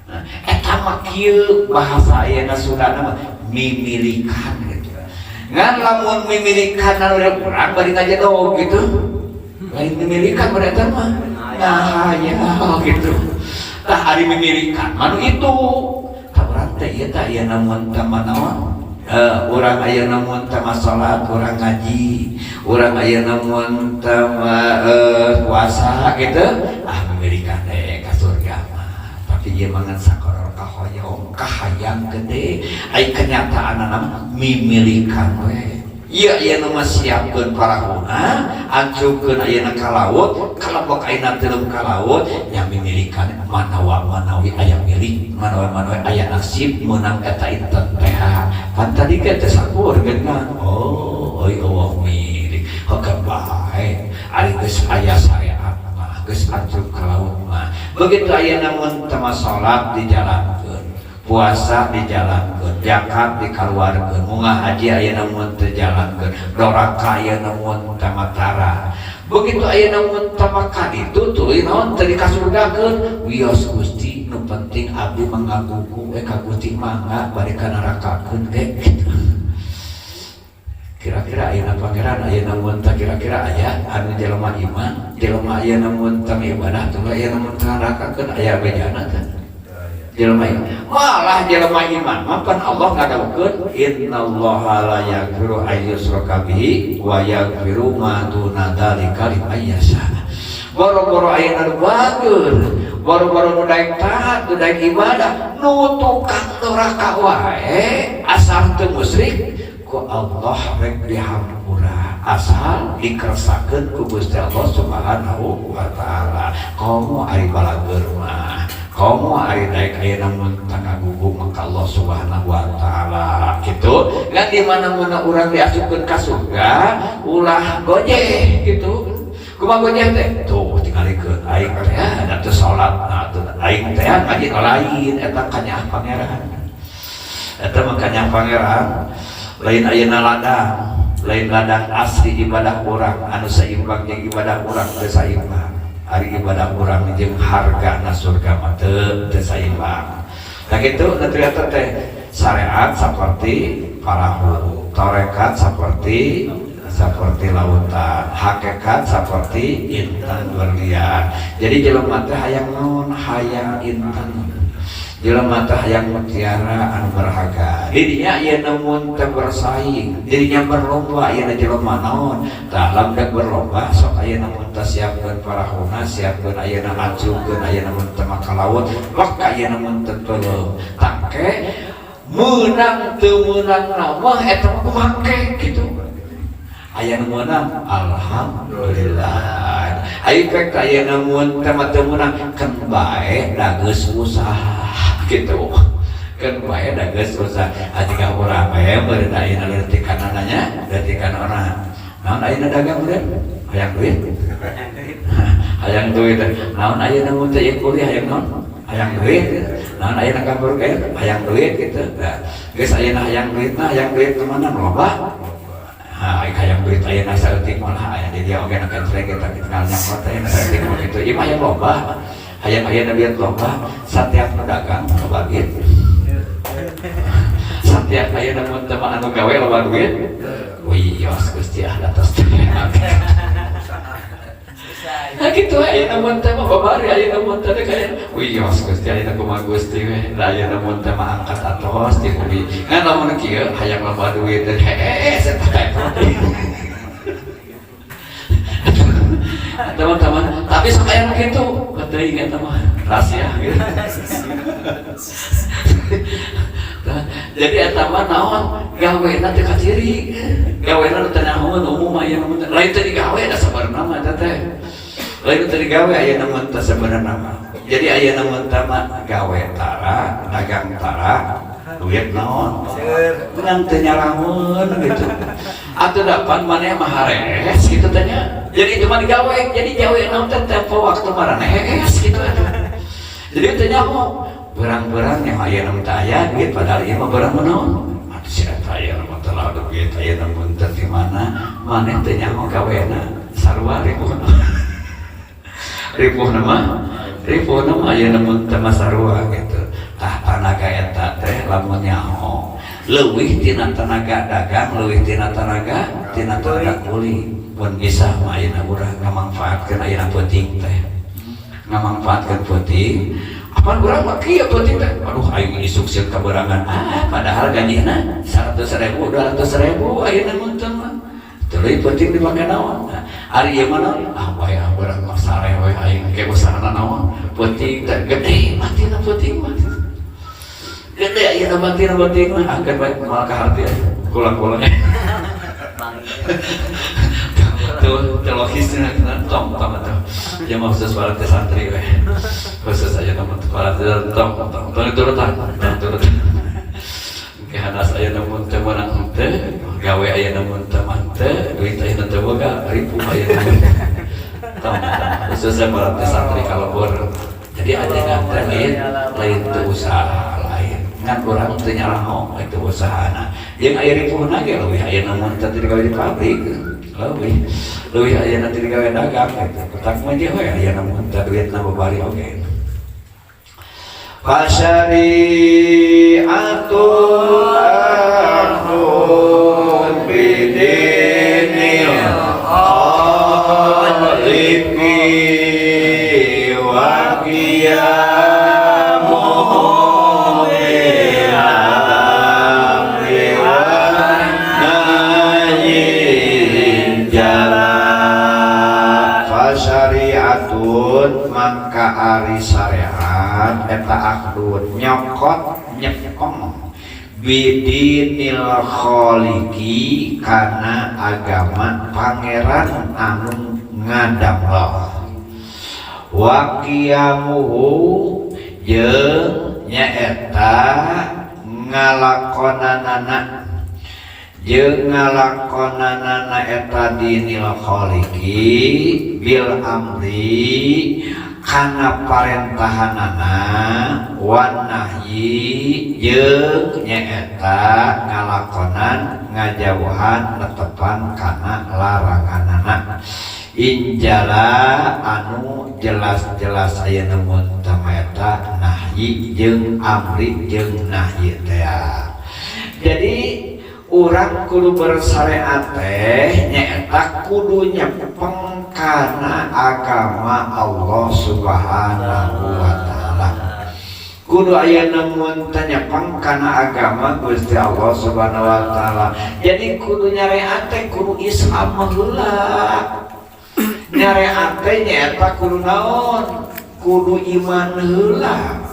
Speaker 2: Nah, eta mah kieu bahasa ayeuna Sundana mah mimilikan gitu. Ngan lamun mimilikan anu urang bari ngajedog gitu. Lain mimilikan pada eta mah. Nah, ya gitu. Tah, ari mimilikan manu itu. Tah, urang teh ieu teh aya namun teh naon? Urang aya namun teh salat, urang ngaji, urang aya namun teh puasa gitu. Ah, mimilikan teh ka surga mah. Tapi ieu mah ngan sakoror kahoyong, kahayang gede. Ai kenyataanna mah mimilikan we. Iya, iya, nu mah siapkeun parahuna, ancrubkeun ayeuna ka laut, kalebok ayeuna teureum ka laut, nya mimilikan manawa manawi aya milik, manawa manawi aya nasib meunang eta inten teh. Pan tadi ge teh sakur geuna. Oh, euy, euweuh milik. Hokeun bae. Ari geus aya syariat mah, geus ancrub ka laut mah. Begitu ayeuna mun teu salat dijalankeun, puasa dijalankeun, zakat dikaluarkeun, munggah haji ayeuna mun teu jalankeun, doraka ayeuna mun teu matara. Begitu ayeuna mun teu makan itu tuluy naon teu dikasurgakeun, wios Gusti, nu penting abdi mangagugu we ka Gusti, mangga bade ka nerakakeun ge gitu. Kira-kira ayeuna pangeran ayeuna mun teu kira-kira aya anu jelema iman, jelema ayeuna mun teu ibadah tuluy ayeuna mun teu nerakakeun, aya bejana teh? Jelema iman, malah jelema iman mah pan Allah ngadawuhkeun, innallaha la yaghfiru ayyushraka bihi wa yaghfiru ma duna dzalika liman yasha. Boro-boro ayeuna nu bager, boro-boro nu daek taat, nu daek ibadah, nu tukang doraka wae asal teu musyrik ku Allah rek dihampura, asal dikersakeun ku Gusti Allah Subhanahu wa taala. Komo ari balageur mah, komo ari daek ayeuna mun takagugu maka Allah Subhanahu wa taala gitu. Ngan di mana-mana urang diasupkeun ka surga ulah gojeh gitu. Kumaha gojeh teh? Tuh tingalikeun aing teh da teu salat, nah teu aing teh ngaji lain eta kanyaah pangeran. Eta mah kanyaah pangeran. Lain ayeuna ladang, lain ladang asli ibadah urang anu saimbang jeung ibadah urang teu saimbang. Ari ibadah urang jeung hargana surga mah teu saimbang. Nah gitu, ternyata teh syariat seperti parahu, tarekat seperti seperti lautan, hakikat seperti intan berlian. Jadi jelema teh hayang naon? Hayang intan. Jelema teh hayang mutiara anu berharga. Didinya ieu namun teh bersaing, dirinya berlomba ieu jelema naon? Tah lamun berlomba sok aya namun teh siapkeun parahuna, siapkeun ayeuna acungkeun aya namun teh maka laut, maka aya namun teh teuleum. Tangke meunang teu meunang mah eta mah kumaha gitu. Aya nu meunang alhamdulillah. Ayo pek aya nu mun teh mah teu meunang kan bae da geus usaha gitu. Kan bae da geus usaha. Ajiga urang we meureun ayeuna leutikanana nya, leutikan urang. Naon ayeuna dagang meureun? Hayang duit. Hayang duit. Naon ayeuna mun teh kuliah hayang naon? Hayang duit. Naon ayeuna kabur kae hayang duit gitu. Nah, geus ayeuna hayang duit mah hayang duit ke mana loba? Ha, hayang duit ayeuna saeutik malah aya di dia oge na kencreng kita tinggal nyangkot ayeuna saeutik mah kitu. Ieu mah hayang loba. Hayang ayeuna duit loba, satiap nu dagang loba duit. Satiap ayeuna mun teh anu gawe loba duit. Wih, Gusti ah atas teh. Nah gitu ayeuna mun teh mah babari ayeuna mun teh kaya wih, Gusti ayeuna kumaha Gusti we. Da ayeuna mun teh mah angkat atos di bumi. Ngan lamun kieu hayang loba duit teh hees eta kayak. Teman-teman, tapi sok aya nu kitu, teuing eta mah rahasia gitu. Jadi eta mah naon gawena teh kaciri. Gawena teh naon umum aya nu lain teh digawe da sabarna mah eta teh. Lain teh digawe aya nu teh sabarna mah. Jadi aya nu teh mah gawe tara, dagang tara, duit naon. Ngan teu nyarameun gitu. Atuh dapan maneh mah harees gitu teh nya. Jadi cuma digawe, jadi gawe naon teh tempo waktu maraneh hees gitu atuh. Jadi teh nyaho berang-berang yang aya nu teh aya duit padahal ieu mah berang mah naon. Atuh si eta aya nu teh lah duit aya nu teh di mana maneh teh nyaho gawena sarua ripuhna. Ripuhna mah ripuhna mah aya nu teh mah sarua gitu. Tah tanaga eta teh lamun nyaho leuwih tina tanaga dagang, leuwih tina tanaga kuli. Pun bisa mah ayeuna urang ngamangfaatkeun ayeuna peuting teh. Ngamangfaatkeun peuting. Apaan urang mah kieu peuting teh? Aduh aing isuk sieun kaberangan. Ah padahal gajina 100.000, 200.000 ayeuna mun teh mah. Teuing peuting dipake naon? Nah, ari ieu mah naon? Ah bae ah urang mah sare we aing ke usahana naon? Peuting teh gede matina peuting mah. Gede ayeuna matina peuting mah angkeun bae moal ka harti kulang-kulangnya. Tuh, tuh logisnya tong tong tuh. Ya mah khusus para teh santri we. Khusus aja teman para teh tong tong tong turutan, tong turutan. Ke hanas aya namun teu meunang teu, gawe aya namun teu mah teu, duit aya teu boga, ripuh aya namun. Tong tong khususnya para teh santri kalebur. Jadi ajengan teh lain lain teu usaha lain. Ngan urang teu nyaraho itu usahana. Jeung aya ripuhna ge leuwih aya namun teu digawe di pabrik. Leuwih leuwih aya nanti digawe dagang gitu. Petak mah je we aya namun teu duitna babari oge.
Speaker 3: Fasyari'atul akhun bidinil khaliqi wa qiyamuhu bil amri wan nahyi jala. Fasyari'atul
Speaker 2: Fasyariatun mangka ari syariat eta akhdun nyokot nyepeng bidinil kholiqi kana agama pangeran anu ngadamel, wa qiyamuhu jeung nyaeta ngalakonanana, jeung ngalakonanana eta dinil kholiqi bil amri kana parentahanana, wan nahyi jeung nyaeta ngalakonan ngajauhan netepan kana laranganana, injala anu jelas-jelas aya mun tama eta nahyi jeung amri jeung nahyi teh. Jadi urang kudu bersyariat teh nyaeta kudu nyepeng kana agama Allah Subhanahu wa Ta'ala, kudu aya namun teh nyepeng kana agama Gusti Allah Subhanahu wa Ta'ala. Jadi kudu nyareat teh kudu Islam heula. Nyareat teh nyaeta kudu naon? Kudu iman heula,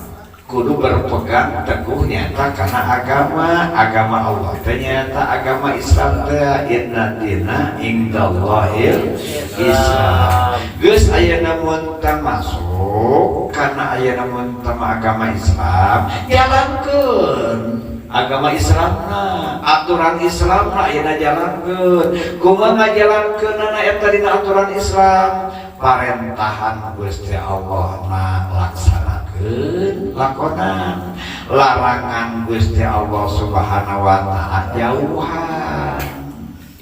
Speaker 2: kudu berpegang teguh nyata karena agama agama Allah ternyata agama Islam teh. Inna dina indallahil Islam. Geus aya namun masuk karena aya namun agama Islam, jalankeun agama Islam na, aturan Islam na ayeuna jalankeun. Kumaha ngajalankeunana eta dina aturan Islam? Parentahan Gusti Allah na laksanakeun, lakonan. Larangan Gusti Allah Subhanahu wa Ta'ala jauhan.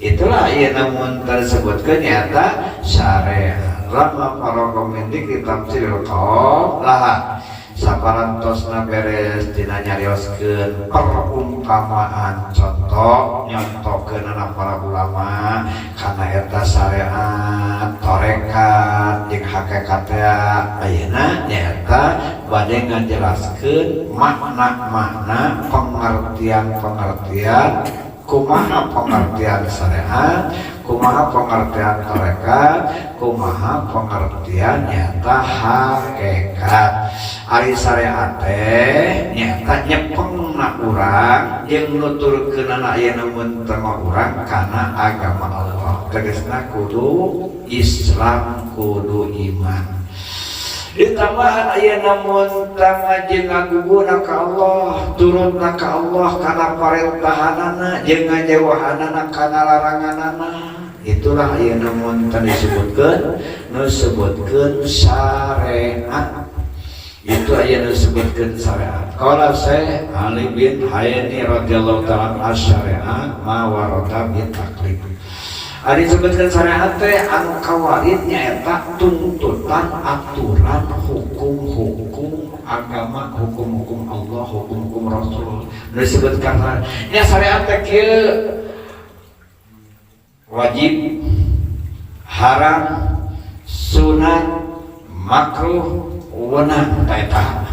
Speaker 2: Itulah ieu namun tersebutkeun nyata syariat. Lamma faragha min dzikri tafsiril qaum laha, saparantosna beres dina nyarioskeun perumpamaan, contoh nyontokeunana para ulama kana eta syariat, tarekat jeung hakikat teh, ayeuna nyaeta bade ngajelaskeun makna-makna, pengertian-pengertian, kumaha pengertian syariat, kumaha pengertian tarekat, kumaha pengertian nyata hakikat. Ari syariat teh nyata nyepengna urang jeung nuturkeunana aya mun teu urang kana agama Allah, tegasna kudu Islam, kudu iman, ditambahan aya namun tama jeung ngaguguna ka Allah, turutna ka Allah kana parentahanana jeung ngajauhanana kana laranganana. Itulah aya namun tadi disebutkeun, nu sebutkeun syariat itu, aya nu sebutkeun syariat. Qala Syekh Ali bin Hayani radhiyallahu ta'ala, asyariat ma warada bi taklif. Ari disebutkan syariat teh anu kawarid nyaeta tuntutan aturan hukum-hukum agama, hukum-hukum Allah, hukum-hukum Rasul. Nu disebutkan nya syariat teh kieu: wajib, haram, sunat, makruh, wenang. Eta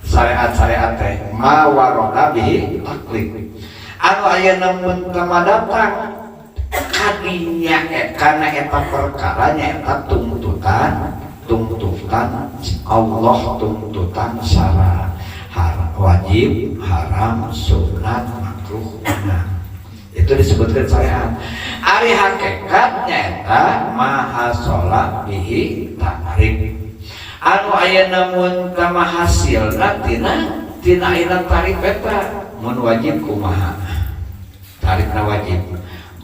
Speaker 2: syariat-syariat teh ma warada bihi taklif, anu aya mun datang kadinya karena eta perkara eta tuntutan tuntutan Allah, tuntutan syara, wajib, haram, sunat, makruh. Nah, itu disebutkan syariat. Ari hakikatnya eta ma hasala bihi takrif, anu aya namun kama hasilna tina tina ayeuna tarif eta. Mun wajib kumaha tarifna? Wajib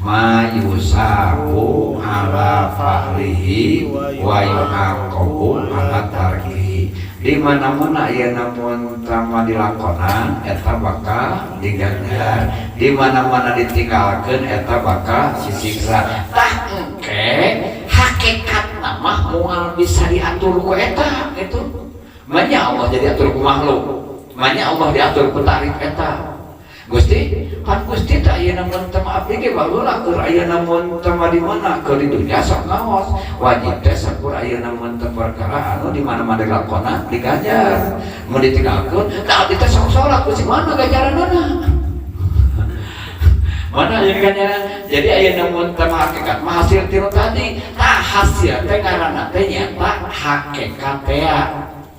Speaker 2: ma yusabu ala fa'lihi wa yu'aqabu ala tarkihi. Di mana-mana aya namun tama dilakonan eta bakal diganjar, di mana-mana ditinggalkeun eta bakal disiksa. Tah, engke hakikat mah moal bisa diatur ku eta. Itu manya Allah jadi atur ku makhluk, manya Allah diatur ku tarif eta. Gusti pan Gusti tak aya namun teu abdi ge baheula keur aya namun teu di mana keur di dunya sok ngaos wajib teh sakur aya namun teu perkara anu di mana-mana dilakona diganjar, mun ditinggalkeun tah abdi teh sok salat, Gusti, mana ganjaranana? Mana jadi kan ya? Jadi aya namun teh hakikat mah hasil ti nu tadi. Tah, hasil teh ngaranna teh nyata hakikat teh.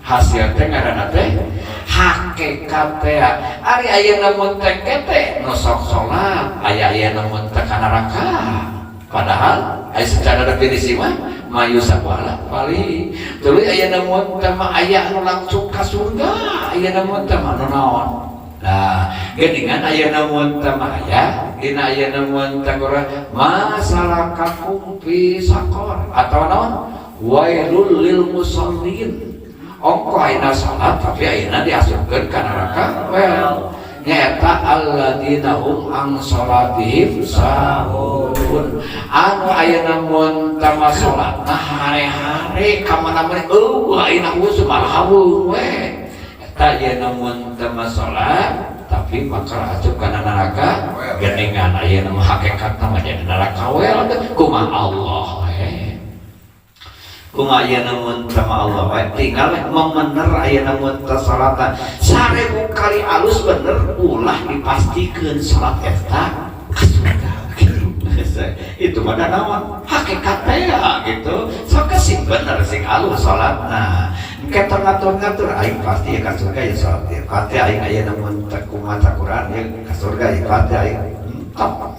Speaker 2: Hasil teh ngaranna teh hakikat teh. Ari aya namun teh kete nu sok salat, aya aya namun teh ka neraka. Padahal aya secara definisi mah ma yutsabu ala af'alihi. Tuluy aya namun teh mah aya anu langsung ka surga, aya namun teh mah nu naon. Nah, geuningan aya namun teh mah aya dina aya namun teh Quran ma salakakum fi saqar atau naon, wailul lil musallin. Ongko ayeuna salat tapi ayeuna diasupkeun ka neraka. Well, nyaeta alladzina hum an salatihim sahun, anu ayeuna mun teh mah salatna hare-hare ka mana-mana, eueuh ayeuna geus malah haweung we. Eta ayeuna mun teh mah salat tapi bakal asup kana neraka. Geuningan ayeuna mah hakikatna mah jadi neraka wel. Kumaha Allah we, kumaha ayeuna mun teh mah Allah we, tinggal we memener ayeuna mun teh salatna 1000 kali alus bener, ulah dipastikeun salat eta ka surga gitu. Itu mah da naon, hakikat teh ya gitu. Sok sing bener, sing alus salatna. Engke ngatur-ngatur aing pasti ya ka surga ya salat ya pasti, aing ayeuna mun teh kumaha Quran ya ka surga ya pasti aing. Entong.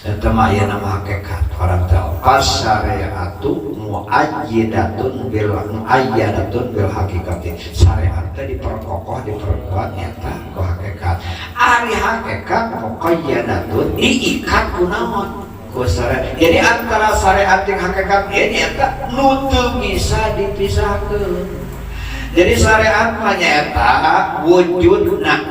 Speaker 2: Eta mah ayeuna mah hakikat orang teh pasyariatu muayyidatun bil muayyadatun bil hakikati. Syariat teh diperkokoh, diperkuat nyata ku hakikat. Ari hakikat muqayyadatun diikat ku naon, ku syariat. Jadi antara syariat jeung hakikat ieu nyata nu teu bisa dipisahkeun. Jadi syariat mah nyaeta wujudna,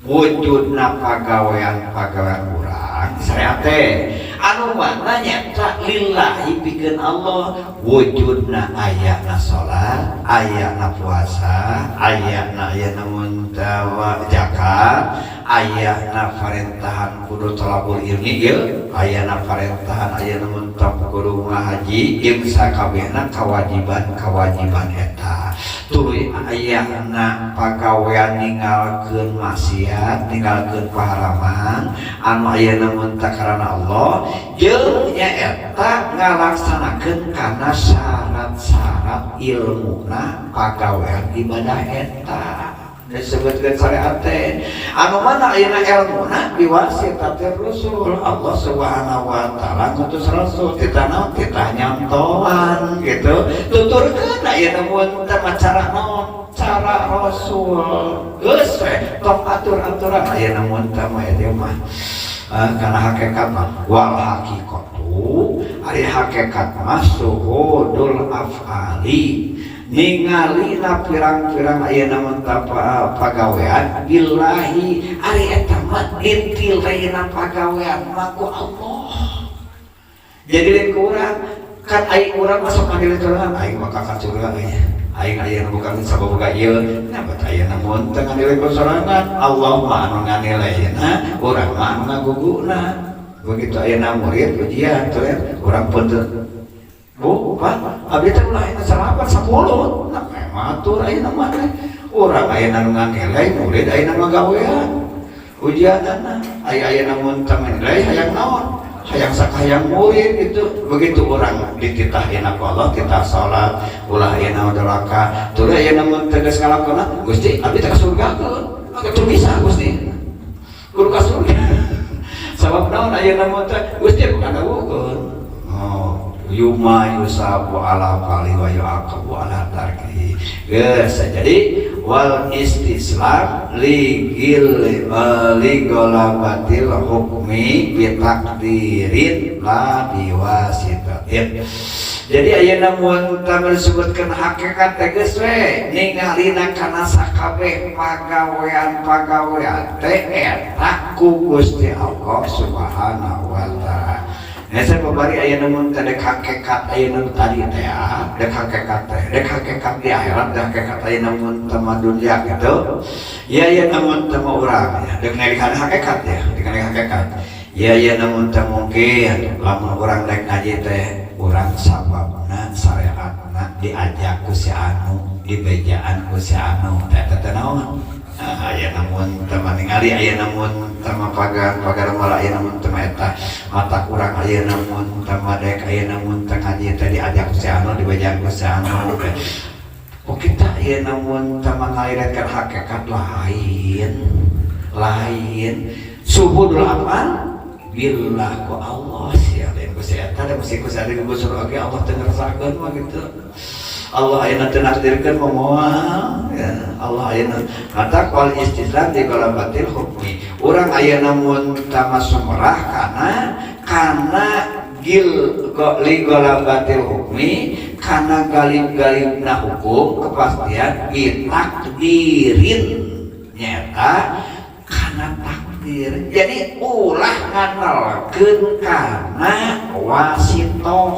Speaker 2: wujudna pagawean-pagawean urang. Syariat teh anu mana nyata lillahi pikeun Allah, wujudna ayana salat, ayana puasa, ayana ayana muntawa zakat, ayana parentahan kudu talabul ilmi ieu, ayana parentahan ayana muntab kudu ngahaji jeung sakabehna kewajiban-kewajiban eta. Tuluy ayana pagawean ninggalkeun maksiat, ninggalkeun paharaman anu ayana mun karana Allah, jeung nyaeta ngalaksanakeun kana syarat-syarat ilmuna pagawean ibadah eta disebutkeun syariat teh, anu mana ayeuna ilmuna biwasitatir rusul. Allah Subhanahu wa taala ngutus rasul titah naon, titah nyontohan gitu, tuturkeun ayeuna mun teh cara naon, cara rasul. Geus we tong atur-aturan ayeuna mun teh mah ieu mah karena hakikat mah. Wal haqiqatu, ari hakikat mah syuhudul af'ali, ningalina pirang-pirang ayeuna mun pagawean billahi, ari eta mah ditilaina pagawean mah ku Allah. Jadi lain ku urang kan, aing urang masuk nganilai sorangan, aing mah ka surga nya, aing ayeuna bukan saboga ieu. Nah, bat ayeuna mun teu nganilai ku sorangan, Allah mah anu nganilaina, urang mah anu ngaguguna. Begitu ayeuna murid ujian tuh ya, urang pun teu, "Bu, Pak, abdi teh ulah ayeuna salapan 10." Nah, matur ayeuna mah teh. Urang ayeuna nu nganilai, murid ayeuna ngagawean. Ujianana aya ayeuna mun teu nganilai hayang naon? Hayang sakahayang murid itu. Begitu orang dititah ayeuna ku Allah, titah salat, ulah ayeuna doraka. Tuluy ayeuna mun teu geus ngalakona, "Gusti, abdi teh ka surgakeun." Maka teu bisa, Gusti. Kudu ka surga. Sabab naon ayeuna mun teh Gusti bukan dawuhkeun. Oh, yuma yusabu ala af'alihi wa yu'aqabu ala tarki. Geus, jadi wal istislam li gil li golabatil hukmi bitakdirin la biwasitatin. Jadi ayeuna mun tah disebutkeun hakikat teh geus we ningalina kana sakabeh pagawean-pagawean teh eta ku Gusti Allah Subhanahu wa taala. Nah, saya babari ayeuna mun teh dek hakikat ayeuna nu tadi teh ya, dek hakikat teh, dek hakikat di akhirat, dek hakikat ayeuna mun teh mah dunia gitu. Ya ya namun teh mah urang ya, dek nalikan hakikat ya, dek nalikan hakikat. Ya ya namun teh mungkin lamun urang dek ngaji teh urang sababna syariatna. Diajak ku si anu, dibejaan ku si anu, eta teh naon? Ah, aya namun tama ningali, aya namun tama pagar pagar malah, aya namun tama eta mata kurang, aya namun tama dek, aya namun teh ngaji teh diajak ku si anu, dibejaan ku si anu teh. Oh, kita aya namun tama ngaliratkan hakikat lain lain suhudul amal billah ku Allah sih, lain ku si eta da, mesti ku si eta digusur oge Allah teu ngerasakeun mah gitu. Allah ayeuna teu nakdirkeun mah moal ya. Allah ayeuna kata wal istislam di galabatil hukmi, urang ayeuna mun tama sumerah kana kana gil go, li galabatil hukmi, kana galib-galibna hukum kepastian, bitakdirin, nyata kana takdir. Jadi ulah ngandelkeun kana wasitoh,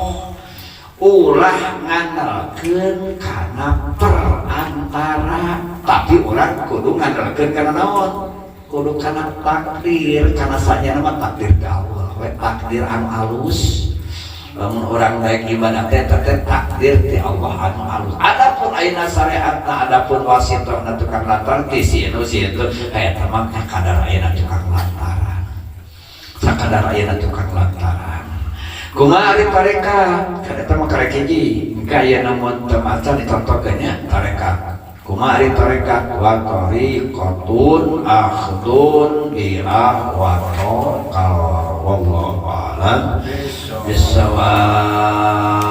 Speaker 2: ulah ngandelkeun kana perantara, tapi urang kudu ngandelkeun kana naon? Kudu kana takdir, kana sanyana mah takdir ka Allah we, takdir anu alus. Lamun urang naik ibadah teh teh takdir ti Allah anu alus. Adapun ayeuna syariatna, adapun wasitohna tukang lantaran ti si anu si itu, eta mah kadar ayeuna tukang lantaran, sakadar ayeuna tukang lantaran. Kumaha ari tarekat? Kan eta mah karek hiji. Engke aya namun teu maca dicontohkeun nya tarekat. Kumaha ari tarekat? Wa tariqatun akhdun bila wa taqal, wallahu a'lam bissawab.